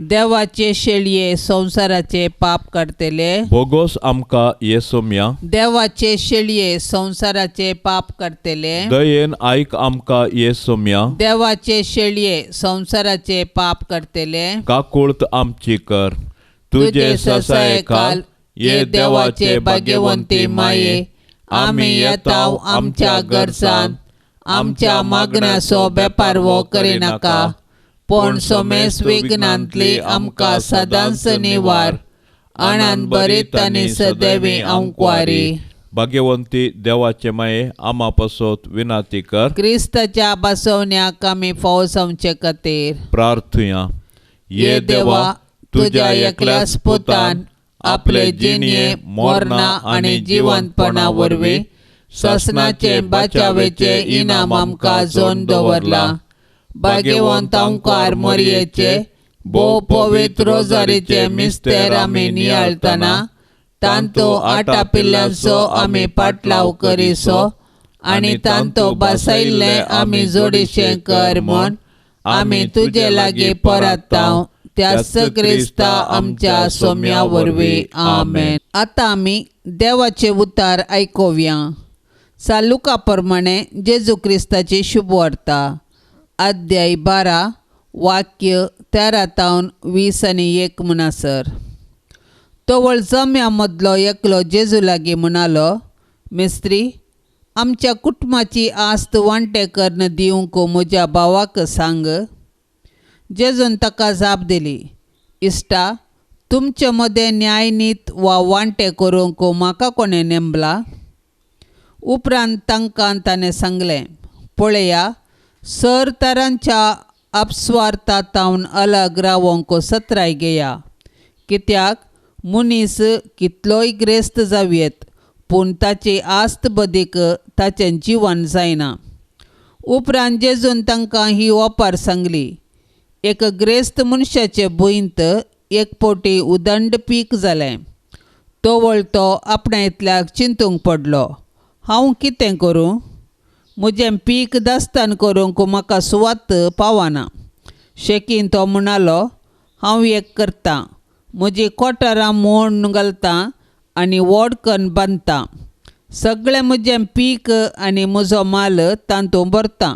देवाचे शेळये संवसाराचे पाप काडटले, बोगोस आमकां ये सोम्या। देवाचे शेळये संवसाराचे पाप काडटले, दयेन आयक आमकां ये सोम्या। देवाचे शेळये संवसाराचे पाप काडटले, काकुळत आमची कर। तुजे ससायकाल ये देवाचे भाग्यवंती माये, आमी येता आमच्या गरजान, आमच्या मागण्याचो बेपारवो करिनाका, पूण सोमेस विघ्नांतली आमकां सदांच निवार। आनंद बरीत आनी सदैवी आंकवारी। भाग्यवंती देवाचे माये, आमा पासत विनाती कर। क्रिस्ताच्या बसवण्याक आमी फावो जावचे खातीर प्रार्थुया। ये देवा, तुज्या एकल्याच पुतान आपले जिणये मरणा आनी जिवंतपणा वरवीं ससनाचे बाचावेचे इनाम आमकां जोन दवरला। भाग्यवंत आंकार मोरयेचे भोव पवित्र रोजारीचे मिस्तेर आमी नियाळतना तांतो आटापिल्ल्यांचो आमी पाटलाव करिसो आनी तांतो बसयल्लें आमी जोडीशें कर म्हूण आमी तुजे लागीं परताव त्याच क्रिस्ता आमच्या सोम्या वरवीं। आमेन। आतां आमी देवाचे उतार आयकुया। सालुका प्रमाणे जेजू क्रिस्ताची शुभवार्ता, अध्याय 12 वाक्य 13 तावन 20 आनी 1 म्हणसर। तवळ जम्या मदलो एकलो जेजू लागीं म्हणालो, मिस्त्री, आमच्या कुटुंबाची आस्त वांटे करून दिवंक म्हज्या भावाक सांग। जेजून ताका जाप दिली, इश्टा, तुमचे मदें न्यायनीत वा वांटे करूंक म्हाका कोणें नेमला? उपरांत तांकां ताणें सांगलें, पळया, सर तरांच्या अपस्वार्था तावन अलग रावोंक सत्राय घेया, कित्याक मनीस कितलोय ग्रेस्त जावयेत पूण ताची आस्त बदीक ताचें जिवन जायना। उपरांत जेजून तांकां ही ओपार सांगली, एक ग्रेस्त मनशाचे भुंयंत एक पोटी उदंड पीक जालें। तवळ तो आपणा इतल्याक चिंतूंक पडलो, हांव कितें करूं? म्हजें पीक दास्तान करूंक म्हाका सुवात पावना। शेकीन तो म्हणालो, हांव एक करतां, म्हजी कोठारां मोडून घालतां आनी व्हड कन्न बांदतां, सगळें म्हजें पीक आनी म्हजो माल तातूंत भरतां।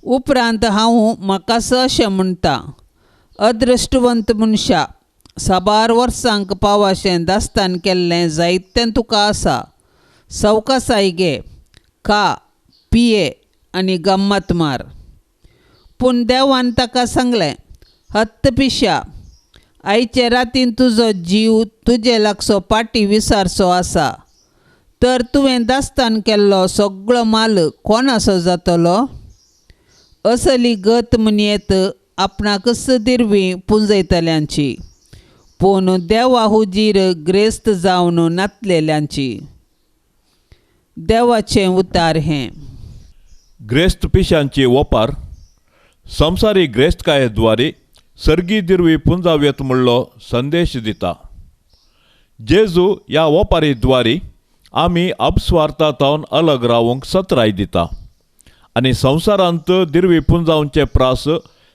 उपरांत हांव म्हाकाच अशें म्हणटा, अदृश्टवंत मनशा, साबार वर्सांक पावाशें दास्तान केल्लें जायतें तुका आसा, सवकासाय घे, खा, पिये आनी गम्मत मार। पूण देवान ताका सांगलें, हत्त पिश्या, आयचे रातीन तुजो जीव तुजे लागचो पाटी विसारचो आसा, तर तुवें दास्तान केल्लो सगळो माल कोणाचो जातलो? असली गत म्हणयेत आपणाकच दिरवी पुंजयतल्यांची, पूण देवा हुजीर ग्रेस्त जावन नातलेल्यांची। देवाचें उतार हें। ग्रेस्त पिशांची ओपार संवसारीक ग्रेस्तकायेद्वारे सर्गी दिरवी पुंजावयेत म्हणलो संदेश दिता। जेजू ह्या ओपारीद्वारे आमी अपस्वार्था तावन अलग रावूंक सत्राय दिता आनी संवसारांत दिरवी पुंजावचे प्रास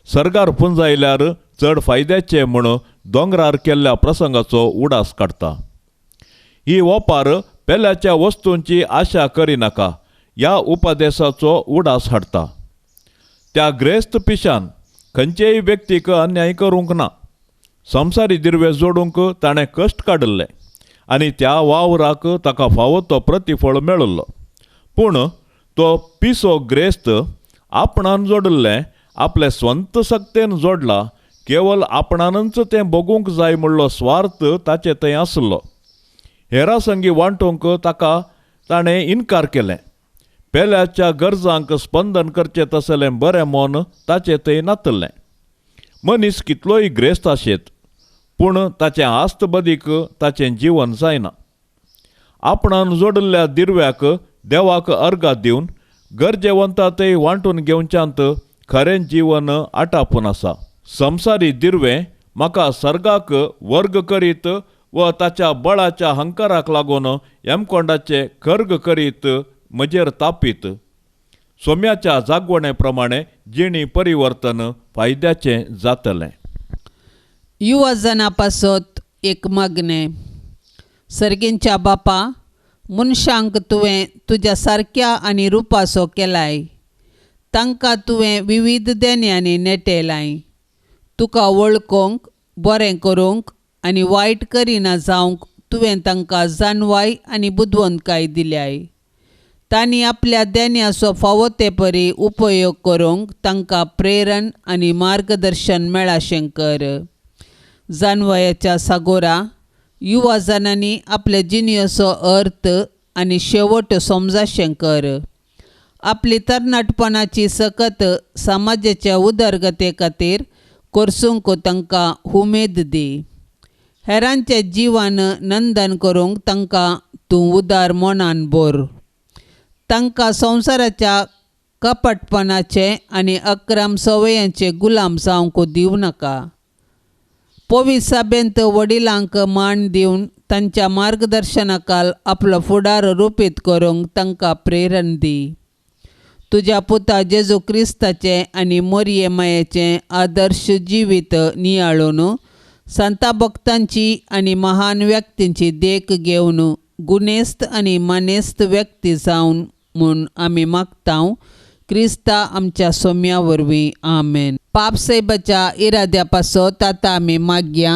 सर्गार पुंजायल्यार चड फायद्याचे म्हूण दोंगरार केल्ल्या प्रसंगाचो उडास काडटा। ही ओपार पेल्याच्या वस्तूंची आशा करिनाका ह्या उपदेसाचो उडास हाडटा। त्या ग्रेस्त पिशान खंयचेय व्यक्तीक अन्याय करूंक ना, संवसारी दिरवे जोडूंक ताणें कश्ट काडिल्ले आनी त्या वावराक ताका फावो तो प्रतिफळ मेळिल्लो। पूण तो पिसो ग्रेस्त आपणान जोडिल्लें आपले स्वंत सक्तेन जोडला, केवल आपणानच तें भोगूंक जाय म्हणलो स्वार्थ ताचे थंय आसलो। हेरा संगी वांटूंक ताका ताणें इनकार केलें। पेल्याच्या गरजांक स्पंदन करचें तसलें बरें मन ताचे थंय नातलें। मनीस कितलोय ग्रेस्त आशेत पूण ताचें आस्त बदीक ताचें जीवन जायना। आपणान जोडिल्ल्या दिरव्याक देवाक अर्गां दिवन गरजेवंता थंय वांटून घेवच्यांत खरें जीवन आटापून आसा। संवसारी दिरवें म्हाका सर्गाक वर्ग करीत व ताच्या बळाच्या हंकाराक लागून यमकोंडाचे खर्ग करीत म्हजेर तापीत सोम्याच्या जागवणे प्रमाणे जिणी परिवर्तन फायद्याचें जातलें। युवा जना पासत एक मागणें. सर्गींच्या बापा, मनशांक तुवें तुज्या सारक्या आनी रुपाचो केलाय. तांकां तुवें विविध देण्यांनी नेटेलाय. तुका वळखूंक, बरें करूंक आनी वायट करिना जावंक तुवें तांकां जाणवाय आनी बुदवंतकाय दिल्याय. तांणी आपल्या देण्याचो फावो ते परी उपयोग करूंक तांकां प्रेरण आनी मार्गदर्शन मेळाशें कर. जाणवायाच्या सागोरा, युवा जाणांनी आपल्या जिणेचो अर्थ आनी शेवट समजाशें कर. आपली तरणाटपणाची सकत समाजाच्या उदरगते खातीर करसूंक तांकां उमेद दी. हेरांचें जिवन नंदन करूंक तांकां तूं उदार मनान भर. तांकां संवसाराच्या कपटपणाचे आनी अक्रम संवयांचे गुलाम जावंक दिवं नाका. पवित्र सभेंत वडिलांक मान दिवन तांच्या मार्गदर्शनाखाल आपलो फुडार रुपीत करूंक तांकां प्रेरण दी. तुज्या पुता जेजू क्रिस्ताचें आनी मोरये मायेचें आदर्श जिवीत नियाळून संता भक्तांची आनी महान व्यक्तींची देख घेवन गुणेस्त आनी मानेस्त व्यक्ती जावन म्हूण आमी मागता क्रिस्ता आमच्या सोम्या वरवीं. आमेन. पापसाहेबाच्या इराद्या पासत आतां आमी मागया.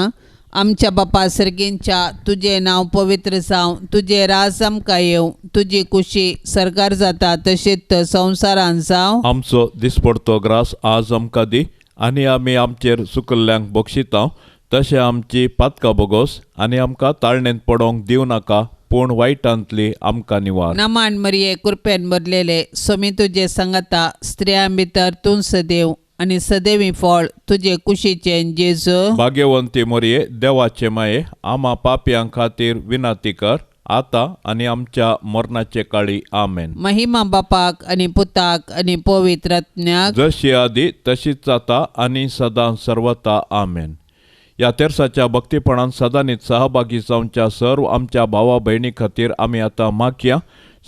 आमच्या बापा सर्गींच्या, तुजें नांव पवित्र जावं, तुजें राज आमकां येवं, तुजी कुशी सरकार जाता तशीच संवसारान जावं. आमचो दिसपडतो ग्रास आज आमकां दी आनी आमी आमचेर सुकल्ल्यांक बक्षिता तशें आमची पातकां बोगोस आनी आमकां ताळणेंत पडोवंक दिवं नाका, पूण वायटांतली आमकां निवार. नमान मरिये, कृपेन भरलेले, सोमी तुजे सांगाता, स्त्रियां भितर तूं सदैव आनी सदैवी फळ तुजे कुशीचें जेजू. भाग्यवंती मोरये, देवाचे माये, आमा पापयां खातीर विनंती कर आतां आनी आमच्या मरणाचे काळी. आमेन. महिमा बापाक आनी पुताक आनी पवित्र आत्म्याक, जशी आदी तशीच जाता आनी सदां सर्वता. आमेन. ह्या तेर्साच्या भक्तीपणान सदांनीच सहभागी जावच्या सर्व आमच्या भावा भयणी खातीर आमी आतां मागया.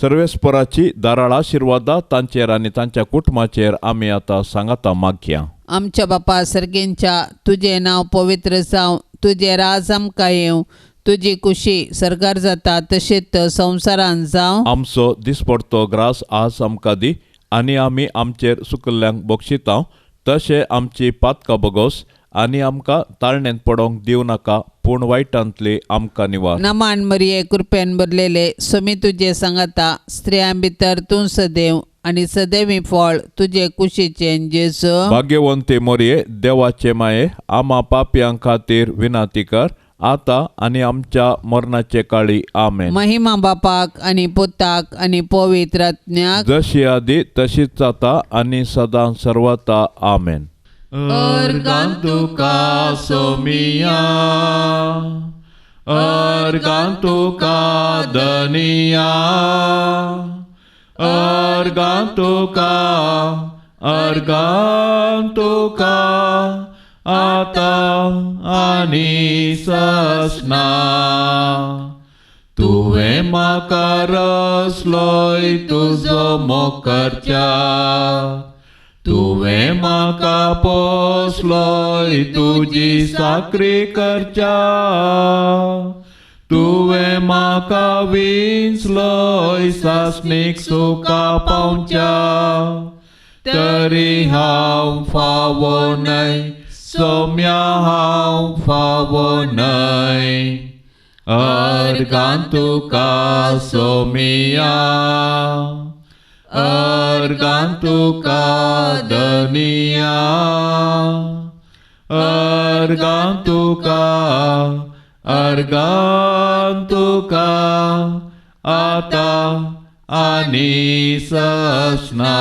सर्वेस्पराची दाराळ आशिर्वादा तांचेर आनी तांच्या कुटुंबाचेर आमी आतां सांगाता मागया. आमच्या बापा सर्गींच्या, तुजें नांव पवित्र जावं, तुजें राज आमकां येवं, तुजी कुशी सरकार जाता तशीच संवसारान जावं. आमचो दिसपडतो ग्रास आज आमकां दी आनी आमी आमचेर सुकल्ल्यांक बक्षिता तशें आमची पातकां बोगोस आनी आमकां ताळणेंत पडोवंक दिवं नाका, पूण वायटांतली आमकां निवार. नमान मरिये, कृपेन भरलेले, सोमी तुजे सांगाता, स्त्रियां भितर तूं सदैव आनी सदैवी फळ तुजे कुशीचें जेजू. भाग्यवंती मोरये, देवाचे माये, आमा पापयां खातीर विनंती कर आतां आनी आमच्या मरणाचे काळी. आमेन. महिमा बापाक आनी पुताक आनी पवित्र आत्म्याक, जशी आदी तशीच जाता आनी सदां सर्वता. आमेन. अर्गां तुका सोमिया, अर्गां तुका धनिया, अर्गां तुका, अर्गां तुका आतां आनी ससना. तुवें म्हाका रसलोय तुजो मोग करच्या, तुवें म्हाका पोसलोय तुजी साकरी करच्या, तुवें म्हाका विंचलोय सासणीक सुखा पावच्या, तरी हांव फावो न्हय सोम्या, हांव फावो न्हय. अर्गां तुका सोमिया, अर्गां तुका धनिया, अर्गां तुका, अर्गां तुका आतां आनी ससना.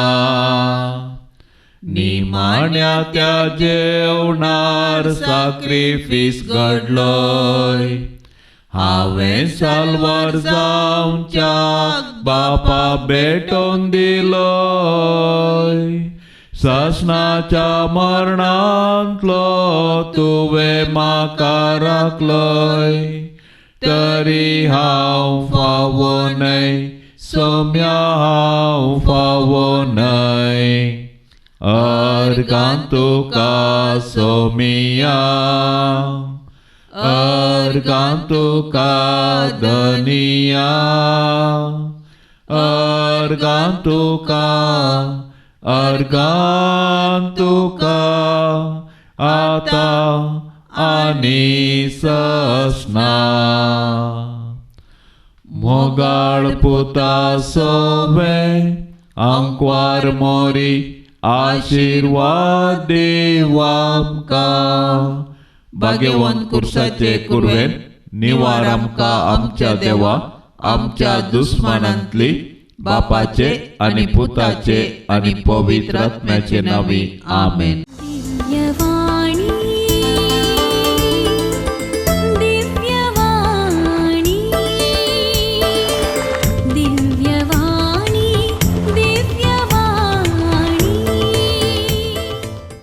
निमाण्या त्या जेवणार साक्रिफीस घडलोय, हांवें साल्वार जावच्याक बापा भेटोवन दिलोय, सासणाच्या मरणांतलो तुवें म्हाका राखलोय, तरी हांव फावो न्हय सोम्या, हांव फावो न्हय. अर्गां तुका सोमिया, अर्गां तुका धनिया, अर्गां तुका, अर्गां तुका आतां आनी ससना. मोगाळ पुता सोवे आंकवार मोरी आशिर्वाद देव आमकां. भाग्यवंत कुर्साचे कुरवेन निवार आमकां आमच्या देवा आमच्या दुस्मानांतली, बापाचे आनी पुताचे आनी पवित्र आत्म्याचे नांवी. आमेन.